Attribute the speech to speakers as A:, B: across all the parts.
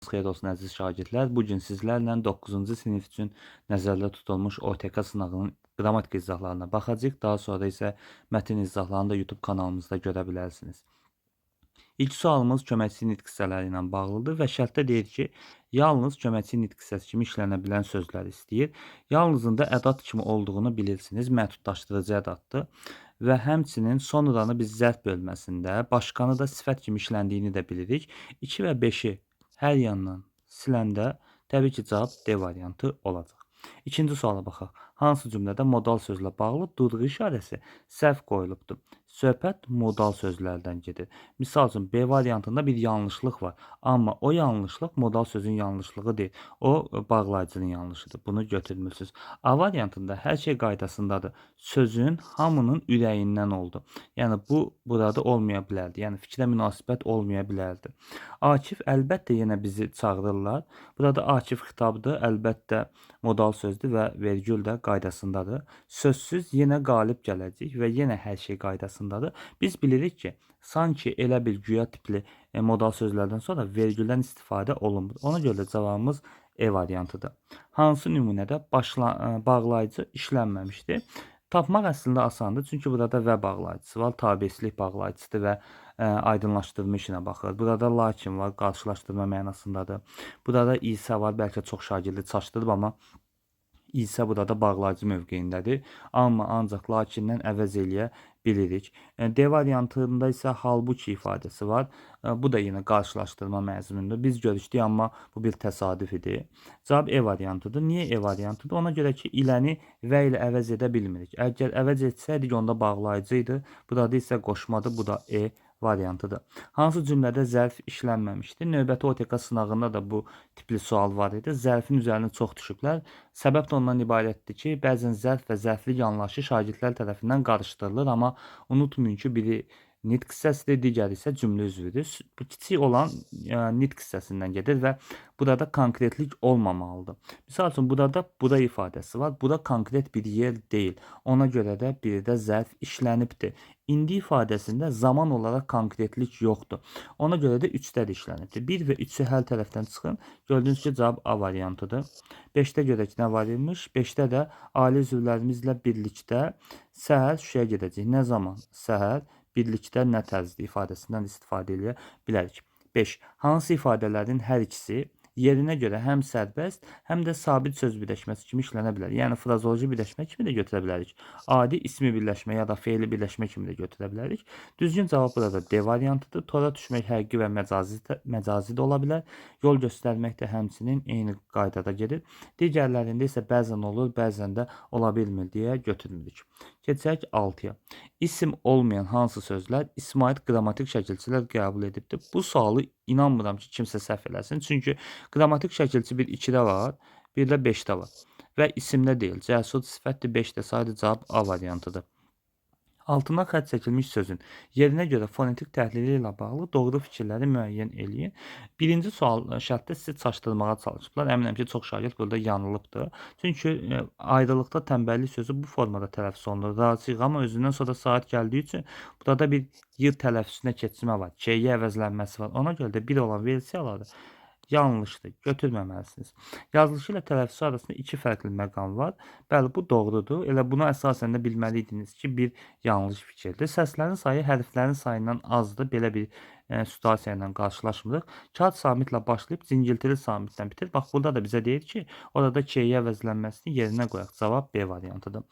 A: Xeyir olsun, əziz şagirdlər. Bu gün sizlərlə 9-cu sinif üçün nəzərdə tutulmuş OTK sınağının qrammatik izahlarına baxacağıq. Daha sonra isə mətn izahlarını da YouTube kanalımızda görə bilərsiniz. İlk sualımız köməkçi nitq hissələri ilə bağlıdır və şərtdə deyir ki, yalnız köməkçi nitq hissəsi kimi işlənə bilən sözləri istəyir. Yalnızın da ədat kimi olduğunu bilirsiniz, məhdudlaşdırıcı ədatdır. Və həmçinin sonradanı biz zərf bölməsində, başqanı da sifət kimi işləndiyini də bilirik. 2 və 5-i hər yandan siləndə təbii ki, cavab D variantı olacaq. İkinci suala baxaq. Hansı cümlədə modal sözlə bağlı durğu işarəsi səhv qoyulubdur? Söhbət modal sözlərdən gedir. Misal üçün, B variantında bir yanlışlıq var. Amma o yanlışlıq modal sözün yanlışlığı deyil. O bağlayıcının yanlışıdır. Bunu götürmürsünüz. A variantında hər şey qaydasındadır. Sözün hamının ürəyindən oldu. Yəni bu burada olmaya bilərdi. Yəni fikrə münasibət olmaya bilərdi. Akif əlbəttə yenə bizi çağırırlar. Burada Akif xitabdır. Əlbəttə modal sözdür və vergül də qaydasındadır. Sözsüz yenə qalib gələcək və yenə hər şey qaydasındadır. Biz bilirik ki, sanki elə bir güya tipli modal sözlərdən sonra vergüldən istifadə olunmur. Ona görə də cavabımız E variantıdır. Hansı nümunədə bağlayıcı işlənməmişdir? Tapmaq əslində asandır. Çünki burada və bağlayıcısı var, tabeçilik bağlayıcısıdır və aydınlaşdırma işinə baxır. Burada lakin var, qarşılaşdırma mənasındadır. Burada isə var, bəlkə çox şagirdi çaşdırıb, amma isə burada bağlayıcı mövqeyindədir. Amma ancaq lakindən əvəz eləyə bilirik. D variantında isə halbuki ifadəsi var. Bu da yenə qarşılaşdırma məzmununda. Biz görüşdük, amma bu bir təsadüf idi. Cavab E variantıdır. Niyə E variantıdır? Ona görə ki, iləni və ilə əvəz edə bilmirik. Əgər əvəz etsəydik, onda bağlayıcı idi. Burada isə qoşmadır. Bu da E variantıdır. Hansı cümlədə zərf işlənməmişdir? Növbəti OTK sınağında da bu tipli sual var idi. Zərfin üzərinə çox düşüblər. Səbəb də ondan ibarətdir ki, bəzən zərf və zərflik anlayışı şagirdlər tərəfindən qarışdırılır, amma unutmayın ki, biri nitq hissəsidir, digəri isə cümlə üzvüdür. Bu kiçik olan nitq hissəsindən gedir və burada konkretlik olmamalıdır. Misal üçün, burada bura ifadəsi var. Bura konkret bir yer deyil. Ona görə də bir də zərf işlənibdir. İndi ifadəsində zaman olaraq konkretlik yoxdur. Ona görə də 3-də də işlənibdir. 1 və 3-ü hər tərəfdən çıxın. Gördüyünüz ki, cavab A variantıdır. 5-də görək nə var imiş. 5-də də ailə üzvlərimizlə birlikdə səhər Şuşaya gedəcəyik. Nə zaman? Səhər. Birlikdə nə tərzdə ifadəsindən istifadə edə bilərik. 5. Hansı ifadələrin hər ikisi yerinə görə həm sərbəst, həm də sabit söz birləşməsi kimi işlənə bilər. Yəni frazoloji birləşmə kimi də götürə bilərik. Adi ismi birləşmə ya da feili birləşmə kimi də götürə bilərik. Düzgün cavab burada D variantıdır. Tora düşmək həqiqi və məcazi də ola bilər. Yol göstərmək də həmçinin eyni qaydada gedir. Digərlərində isə bəzən olur, bəzən də ola bilmir deyə götürmürük. Keçək 6-ya. İsim olmayan hansı sözlər ismə aid qrammatik şəkilçilər qəbul edibdir? Bu sualı inanmıram ki, kimsə səhv eləsin. Çünki qrammatik şəkilçi bir 2-də var, bir də 5-də var. Və isimdə deyil. Cəsur sifətdir, 5-də saydı, cavab A variantıdır. Altına xətt çəkilmiş sözün yerinə görə fonetik təhlili ilə bağlı doğru fikirləri müəyyən eləyin. Birinci sual şərtdə sizi çaşdırmağa çalışıblar. Əminəm ki, çox şagird burada yanılıbdır. Çünki ayrılıqda tənbəllik sözü bu formada tələffüz olunur. Razıyıq, amma özündən sonra saat gəldiyi üçün burada bir y tələffüzünə keçmə var. K-yə əvəzlənməsi var. Ona görə də bir olan versiyaları yanlışdır. Götürməməlisiniz. Yazılışı ilə tələffüzü arasında iki fərqli məqam var. Bəli, bu doğrudur. Elə buna əsasən də bilməliydiniz ki, bir yanlış fikirdir. Səslərin sayı hərflərin sayından azdır. Belə bir situasiya ilə qarşılaşmırıq. Kağıt samitlə başlayıb cingiltili samitlə bitir. Bax, burada da bizə deyir ki, orada K-yə əvəzlənməsini yerinə qoyaq. Cavab B variantıdır.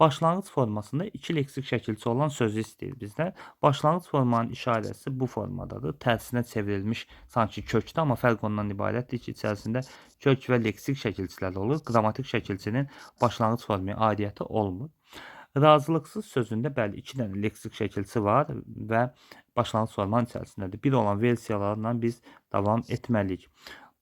A: Başlanğıc formasında iki leksik şəkilçi olan sözü istəyir bizdən. Başlanğıc formanın işarəsi bu formadadır. Tərsinə çevrilmiş sanki kökdür, amma fərq ondan ibarətdir ki, içərisində kök və leksik şəkilçilər olur. Qrammatik şəkilçinin başlanğıc formaya aidiyyəti olmur. Razılıqsız sözündə bəli, iki dənə leksik şəkilçi var və başlanğıc formanın içərisindədir. Bir olan versiyalarla biz davam etməliyik.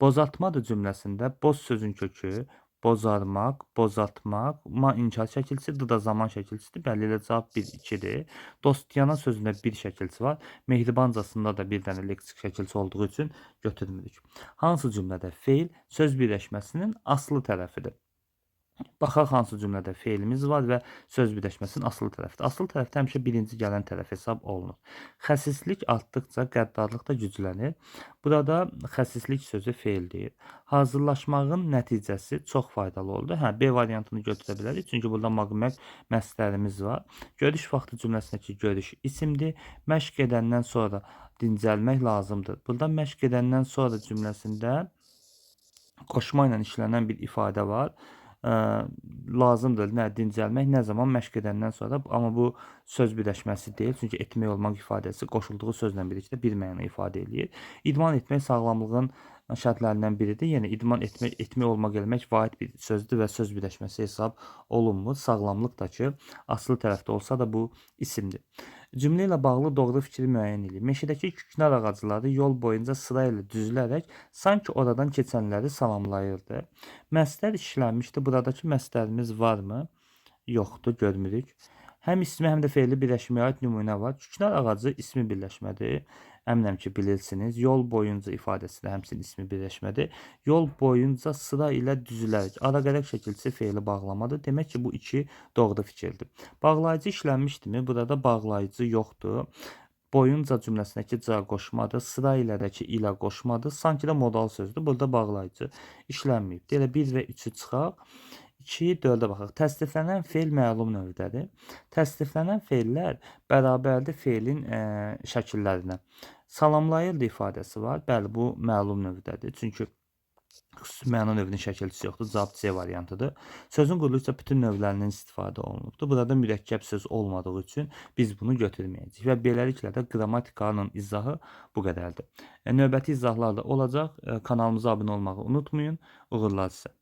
A: Bozartmadır cümləsində boz sözün kökü bozarmaq, bozartmaq, ma inkar şəkilçisi, d da zaman şəkilçisidir. Bəli, elə cavab 1, 2-dir. Dostyana sözündə bir şəkilçi var. Mehribancasında da bir dənə leksik şəkilçi olduğu üçün götürmürük. Hansı cümlədə feil söz birləşməsinin aslı tərəfidir? Baxaq hansı cümlədə feilimiz var və söz birləşməsinin asılı tərəfdə. Asılı tərəfdə həmişə birinci gələn tərəf hesab olunur. Xəsislik artdıqca qəddarlıq da güclənir. Burada xəsislik sözü feildir. Hazırlaşmağın nəticəsi çox faydalı oldu. Hə, B variantını götürə bilərik. Çünki burada maqmək məslərimiz var. Görüş vaxtı cümləsindəki görüş isimdir. Məşq edəndən sonra dincəlmək lazımdır. Burada məşq edəndən sonra cümləsində qoşma ilə işlənən bir ifadə var. Lazımdır nə dincəlmək, nə zaman məşq edəndən sonra, amma bu söz birləşməsi deyil, çünki etmək olmaq ifadəsi qoşulduğu sözlə birlikdə bir məna ifadə eləyir. İdman etmək sağlamlığın şərtlərindən biridir. Yəni idman etmək, etmək olmaq eləmək vahid bir sözdür və söz birləşməsi hesab olunmur. Sağlamlıq da ki, asılı tərəfdə olsa da bu isimdir. Cümlə ilə bağlı doğru fikri müəyyən eləyir. Meşədəki küknar ağacları yol boyunca sıra ilə düzülərək sanki oradan keçənləri salamlayırdı. Məslər işlənmişdi. Buradakı məslərimiz varmı? Yoxdur, görmürük. Həm ismi, həm də feili birləşməyə aid nümunə var. Küknar ağacı ismi birləşmədir. Əminəm ki, bilirsiniz. Yol boyunca ifadəsi də həmçinin ismi birləşmədir. Yol boyunca sıra ilə düzülərək. Araqərək şəkilçisi feili bağlamadır. Demək ki, bu iki doğru fikirdir. Bağlayıcı işlənmişdimi? Burada bağlayıcı yoxdur. Boyunca cümləsindəki ca qoşmadır. Sıra ilədəki ilə qoşmadır. Sanki də modal sözdür. Burada bağlayıcı işlənməyib. Elə 1 və 3-ü çıxaq. 2, 4-ə baxaq. Təsniflənən feil məlum növdədir. Təsniflənən feillər bərabərdir feilin şəkillərinə. Salamlayırdı ifadəsi var. Bəli, bu məlum növdədir. Çünki xüsusi məna növünün şəkilçisi yoxdur. Cavab C variantıdır. Sözün quruluşu bütün növlərindən istifadə olunubdur. Burada mürəkkəb söz olmadığı üçün biz bunu götürməyəcəyik. Və beləliklə də qrammatikanın izahı bu qədərdir. Növbəti izahlar da olacaq. Kanalımıza abunə olmağı unutmayın. Uğurlar sizə.